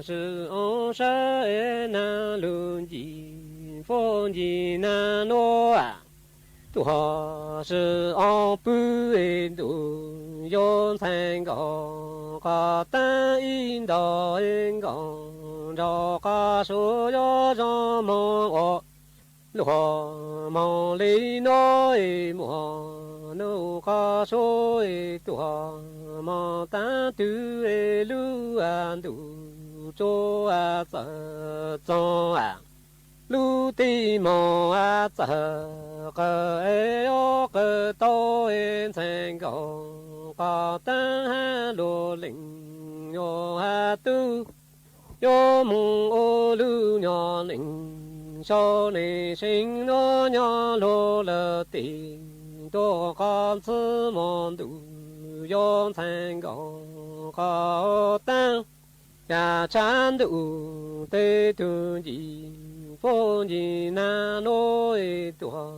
sib oo sawv es nag lug ncig fuv ncig nag nuav tuaj sib oo pw es ntuj yuav ntxhais nkaus qhov teeb ib ntaug es nkaus nraug. Qhov suav yuav zoo moos ua luaj moos le nuav es muaj nuj qhov suav es tuaj moos taag twg es lub ntug tsuav txawm txoov lub teb moos txawm qawm es yuav qawm tau es ntxhais nkaus qhov teeb hab luag leej. Yug hab tug yuav moos ua lub nyuas neej sau neeg seev nuav nyob luag lawm tes tuaj qhov ntxwg moos ntuj yuav ntxhais nkaus qhov teeb. Yam tshav ntuj tej tug ncig fuv ncig nag nuav es tuaj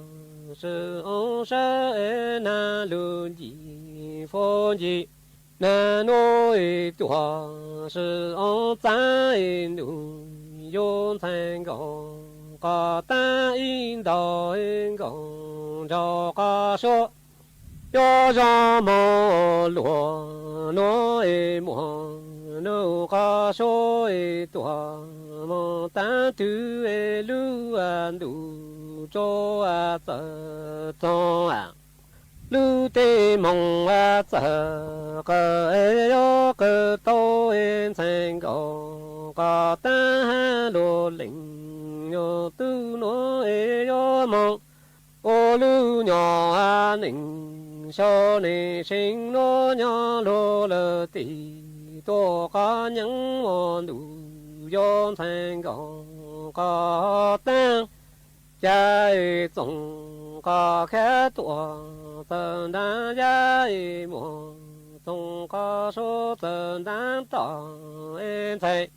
sib oo sawv es nag lug ncig fuv ncig nag nuav es tuaj sib oo txaav es ntuj yuav ntxhais nkaus qhov teeb ib ntaug es nkaus nraug. Qhov suav Yuav zoo moog ua luag nuav es muaj nuj qhov suav es tuaj moog taab twg es lub ntuj tsuas txawm txoog lub teb moog txawm qawg es yuav qawg tau es ntxhais nkaus qhov taab hab luag leej yog tub nuav es yuav moog ua lub nyuas neej sau neeg seev nuav nyob luag lawm tim tuaj qhov nyeeb ua ntuj yuav ntxhais nkaus qhov taab ca es txoov qhov khab tuaj txawm ntaab yaj es muag txoov qhov suav txawm ntaab toj es ntxhais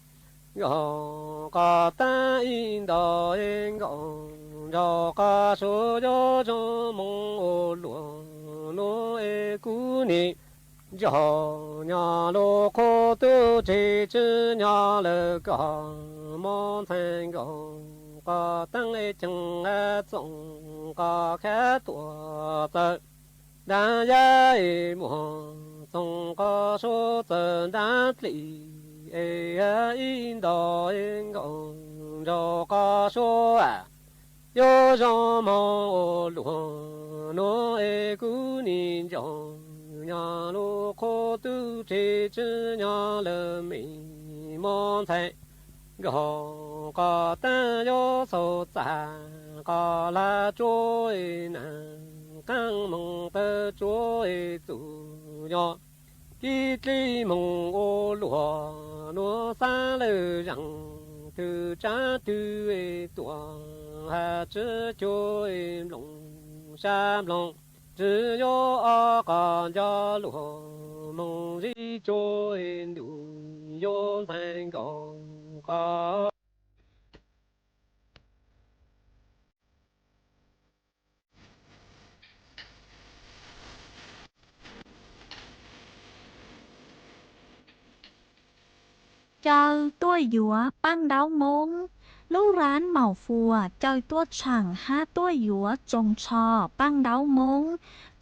nkaus qhov taab ib ntaus es nkaus nraug qhov suav yuav zoo moog ua luag nuav es kuv nim nrog nyob luag qhuav tub tseg tsi nyob lawm koj moog ntxhais nkaus qhov taab es ceev txoov qhov khab tuaj txawm ntaab yaj es muag txoov qhov suav txawm ntaab dlej es ib ntaus es nkaus nraug qhov suav yuav zoo moog ua luag nuav es kuv nim nrog nyob luag qhuav tub tseg tsi nyob lawm me moog ntxhais nkaus qhov taab yuav xaus txaj qhov laj tsuav es naag qaab moog tawg tsuav es txuj yog kib dlib moog ua luag nuav xaav lawm zaaj twg tsaab twg es tuaj has tsi cuag es nplooj sab nplooj tsi yuav ob qhov nco luag moog zib tsuag es ntuj yuav ntxhais nkaus qhov Caw tuaj yuav paaj ntaub Moob. Lub rab Maum Fuas caw tuaj tshaam hab tuaj yuav tsoos tsho paaj ntaub Moob.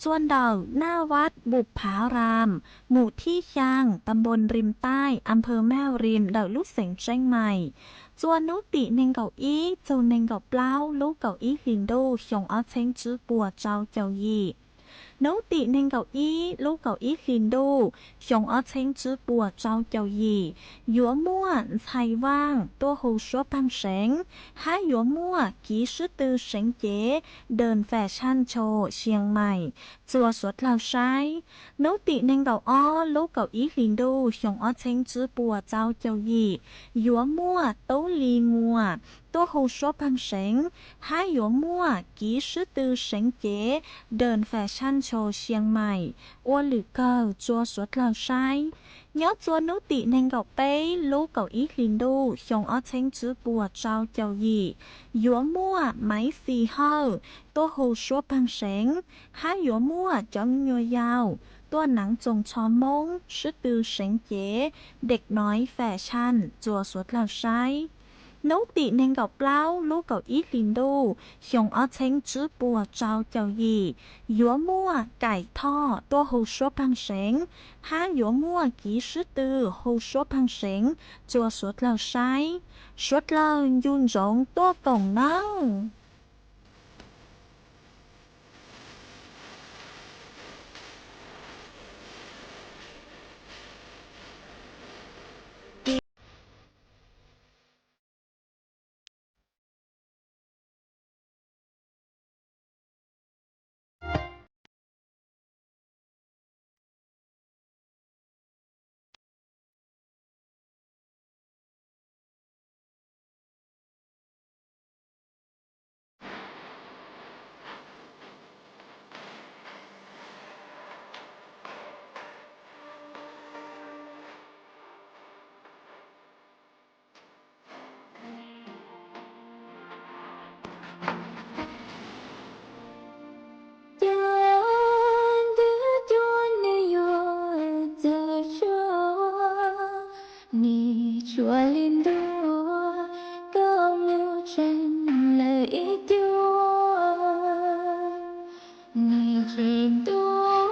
Txua ntawm Naj Vaj Npum Phav Ram, Mum Thib Xyaa, Tam Npoos Rim Taij, As Nphawm Maj Rim ntawm lub xeev Tseeb Mais. Txua nub tim neeg nkaum ib txug neeg nkaum plaub lub kaum ib hlis ntuj xyoo ob txheeb tsib puas tsau caum yim. Nub tim neeg nkaum ib lub kaum ib hlis ntuj xyoo ob txheeb tsib puas tsau caum yim, yuav muaj ntxhais vaaj tuaj hu suab paag seev, hab yuav muaj kiv sib tw seev cev Đờn Fashion Show Chiang Mai txua suav dlawg saib. Nub tim neeg nkaum ob lub kaum ib hlis ntuj xyoo ob txheeb tsib puas tsau caum yim, yuav muaj Tub Lis Muas tuaj hu suab paag seev, hab yuav muaj kiv sib tw seev cev Đờn Fashion Show Chiang Mai ua lwm kawg txua suav dlawg saib. Nyob txua nub tim neeg nkaum peb lub kaum ib hlis ntuj xyoo ob txheeb tsib puas tsau caum yim, yuav muaj Maiv Xis Hawj tuaj hu suab paag seev, hab yuav muaj cov me nyuam yaus tuaj naav tsoos tsho Moob sib tw seev cev Dak Nois Fashion txua suav dlawg saib. Nub tim neeg nkaum plaub lub kaum ib hlis ntuj xyoo ob txheeb tsib puas tsau caum yim, yuav muaj Kaim Thoj tuaj hu suab paag seev, hab yuav muaj kiv sib tw hu suab paag seev txua suav dlawg saib. Suav dlawg ncu ntsoov tuaj koom nawb. Cas ntub cuag nwg yuav txawj suab, nwg tsuas le ntuj koj mus tsees lawm ib cuag, nwg tseem ntuj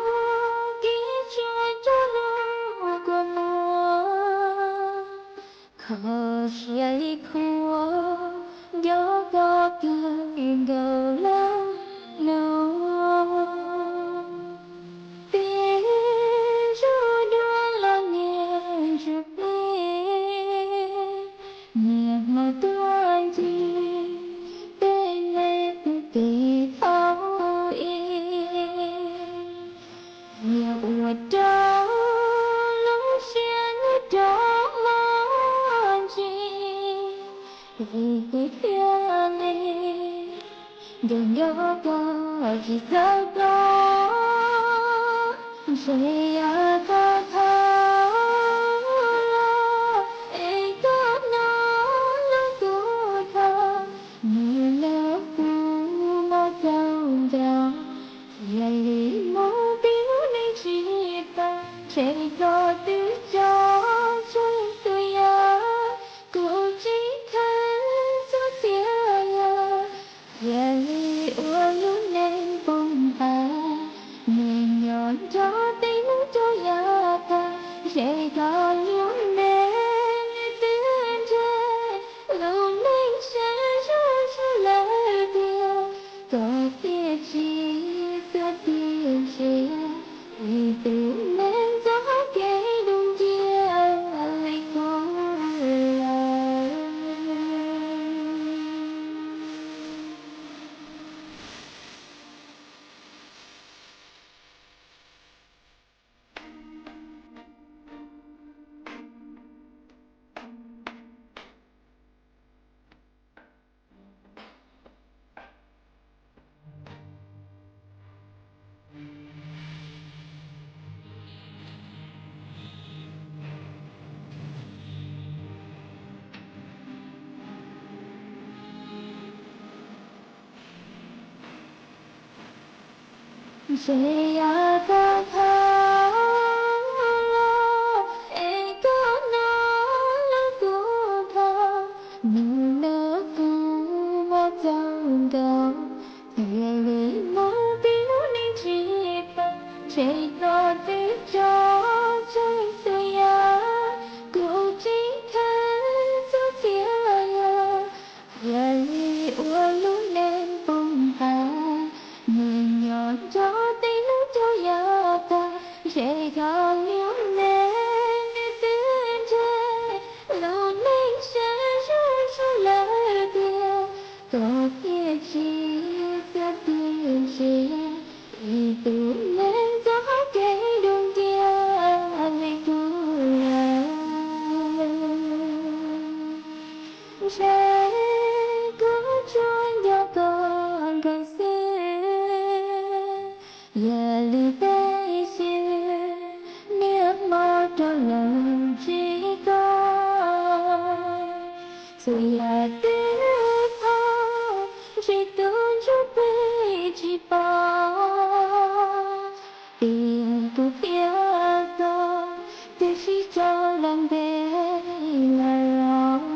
Thawj no, ntshe yog koj thov los es koj hnov lub kuv thov, nws los kuv mob txaus nkaus, cia li mus pib lub neej tsis tau, ntshe koj twb tso tseg tus yam kuv tsis kheev txhua txhia yam, cia li ua lub neej npau taws, me nyuam nrog tej hnub coj yav tag, ntshe koj lub neej twb nrhiav lub neej sab sab sab lawm tiag, koj thiaj tsis xav tiag tiag, ib tug neeg txoj hauv kev dub nciab li kuv lawm. Ntshe yog koj thov los es koj hnov lub kuv thov, nws los kuv mob txaus nkaus, cia li mus pib lub neej tsis tau, ntshe koj twb tso tseg tus yam kuv tsis kheev txhua txhia yam, cia li ua lub neej npau taws, me nyuam nrog tej hnub coj yav tag, ntshe koj lub neej twb nrhiav lub neej sab sab sab lawm tiag, koj thiaj tsis xav tiag tiag, ib tug neeg txoj hauv kev dub nciab li kuv lawm. Ntshe kuv tsuas nco koj nkawd xwb, yog li peb sib niaj hmo rau lawm tsis tau, txhua yam twb tau, ntshe tus ntsuj plig tsis pom, tiam kuv thiab koj twb sib tso lawm ntev lawm los.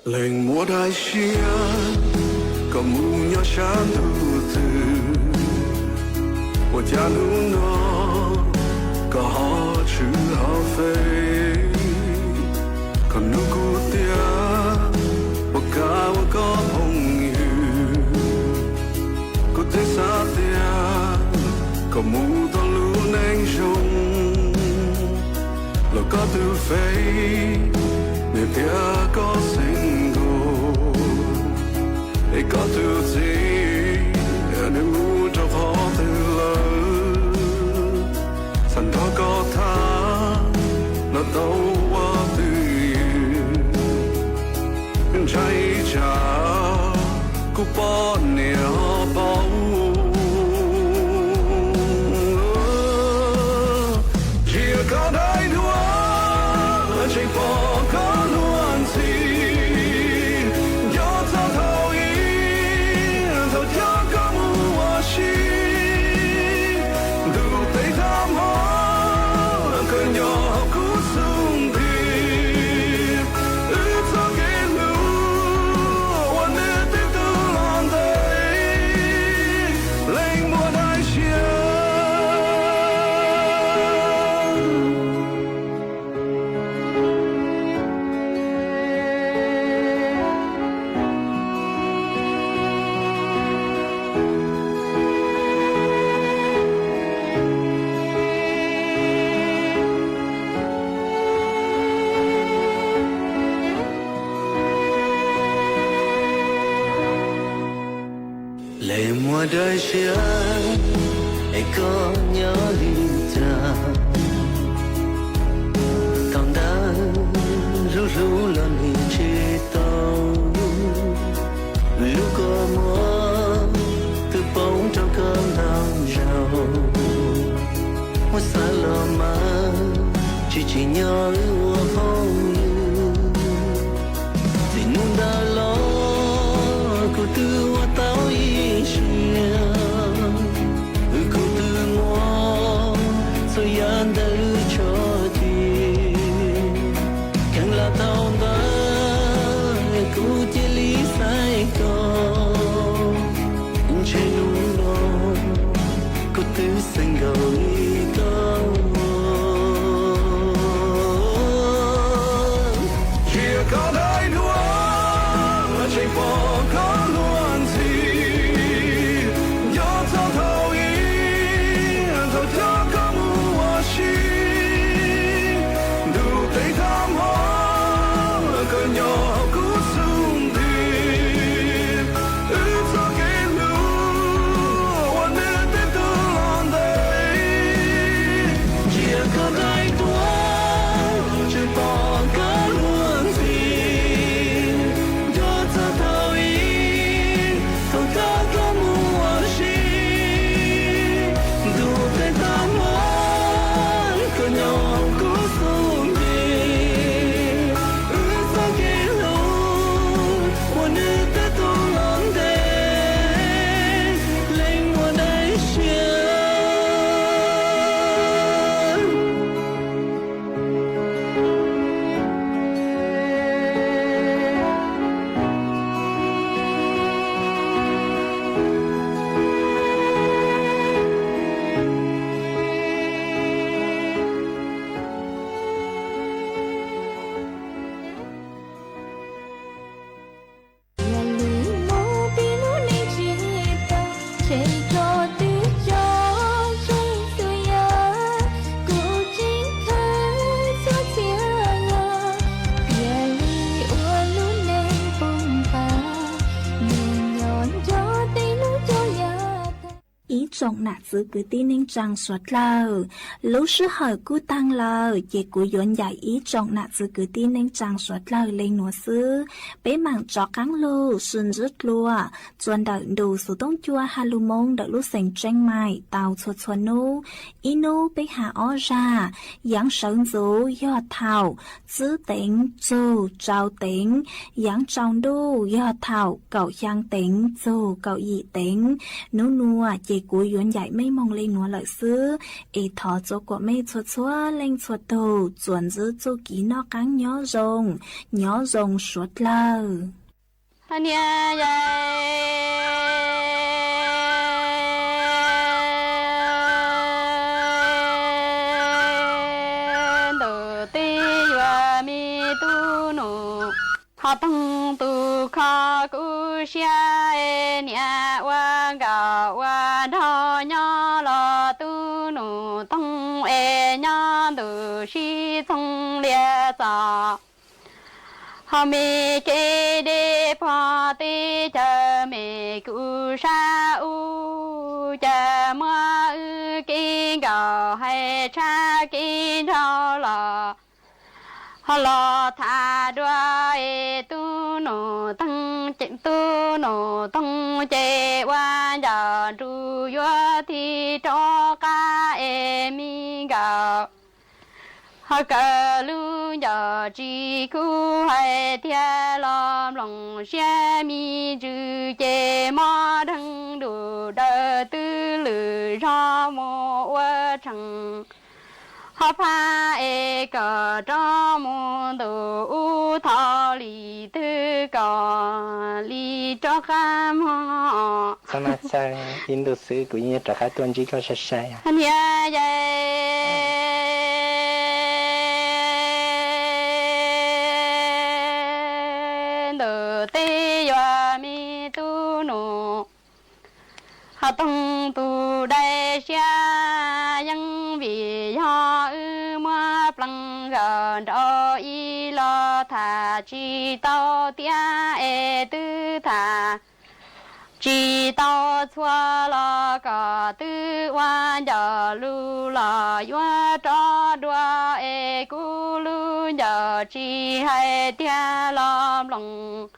Leej muab daim siab kom mus nyob sab ntuj twg, ua cas hnub no koj ho tshwm hauv Face kom nug kuv tias puas kam ua koj phooj ywg. Kuv twb xav tias koj mus tau lub neej zoo, Koj tus fev nws tias koj single, es koj tus txiv nws mus rau qhov twg lawm. Xav nrog koj tham los tau ua twj ywm, ntshai tsam kuv poj niam ho paub. Ntsia koj daim duab tseem pom koj luag ntxhi, nco txog thaum ub thaum coj koj mus ua si, ntuj teb tag hmo koj nyob hauv kuv xub ntiag. Wb txoj kev hlub ua nws twb tu los ntev, leej muaj daim siab. Leej muaj daim siab, es koj nyob li cas? Thaum ntawd hlub hlub los nim tsis tau, lub kua muag twb poob rau koj ntau zaus. Muab xav los mas tsis tsim nyog wb ua phooj ywg. Txij hnub ntawd los kuv twb ua tau ib siab, wb kuj twb muaj txhua yam ntawm wb tso tseg. Kheev los thaum ntawd kuv cia li xaiv koj, ntshe hnub no kuv twb xeeb nkaus li koj. Ntsia koj daim duab tseem pom koj luag ntxhi, nco txog thaum ub thaum coj koj mus ua si, ntuj teb tag hmo koj nyob hauv kuv xub ntiag. Wb txoj kev hlub ua nws twb tu los ntev, ntsia koj daim duab tseem pom koj luag ntxhi, nco txog thaum ub thaum coj koj mus ua si, ntuj teb tag hmo koj nyob hauv kuv xub ntiag. Wb txoj kev hlub ua nws twb tu los ntev, leej muaj daim siab. Yog li muaj peb lub neej tsis tau, ntshe tso twb tso tseeb xwb yog kuv tseem khawb txhua txhia los, thiaj li ua lub neej poob nqa, niaj nyob nco tej lub caij yam tag. Ib tsoom nam txwv kwv tij neej tsaa suav dlawg, lub sij hawm kuj taag lawm ces kuv yuav ncaim ib tsoom nam txwv kwv tij neej tsaa suav dlawg le nuav xwb. Peb maam rov qaab lug sib ntsib dlua txuas ntawm ntu xuv tooj cua Halloween ntawm lub xeev Tsheej Maim tau txhua txhua nub. Ib nub peb has ob zag, yaav sawv ntxuv yog thaum tsib teev txug rau teev, yaav tsaus ntuj yog thaum kaum xyaa teev txug kaum yim teev. Nub nuav ces kuv yuav ncaim mej moog le nuav lawm xwb, es thov txua kuam mej txhua txhua leej txhua tug txuas ntsib txuj kev noj qaab nyob zoo, nyob zoo suav dlawg. Niam yau ntuj teb yuav me tub nus, ho toog tus kho kuv siab es niam ua nkauj ua nraug nyob los tub nus toog es nyob tus sib txoog lias txos. Ho me kev deb pog teb chaws me kuv sab ub, cas muab wb kev nkaus hais tshab kev nrau los. Ho los tham dua es tub nus toog, tub nus toog ces ua ncaus nrus yuav thib rov qab es me nkaus. Ho kawg lub ncauj tsis kub hais tiag los mloog siab me ntsws ces mob dheev lus daws twb lwm zog mus ua tsees. Ho phaj es kom rov mus ntu ub thaum li twg kom li rov qab mog. Txhob maj xav, ib ntu xwb kuv yeej yuav rov qab tuaj ntsib koj sai sai. Niam yais, ntu teb yuav me tub nus, ho toog tus dai siab yeej vim yog wb muab plees nkaus nraud ib los tham tsis tau tiag es twb tham tsis tau txhua los kom twb ua ncauj lus los yuav rov dua es kuv lub ncauj tsis hais tiag los mloog,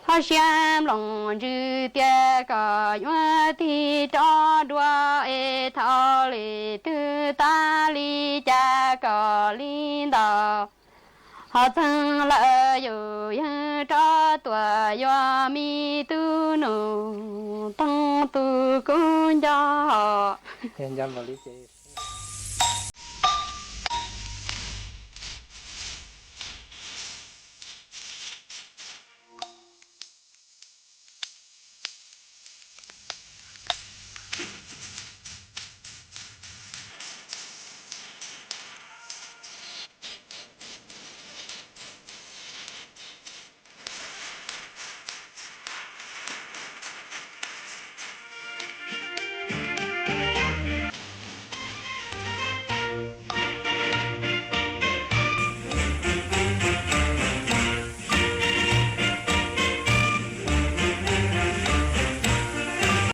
ho siab mloog ntsws tias kom yuav tig rov dua es thaum li twg tas li cas kom li ntawd. Ho txeeg lawm yus yeej rov tuaj yuav me tub nus toog tus kuv nco. Nco npaum li ces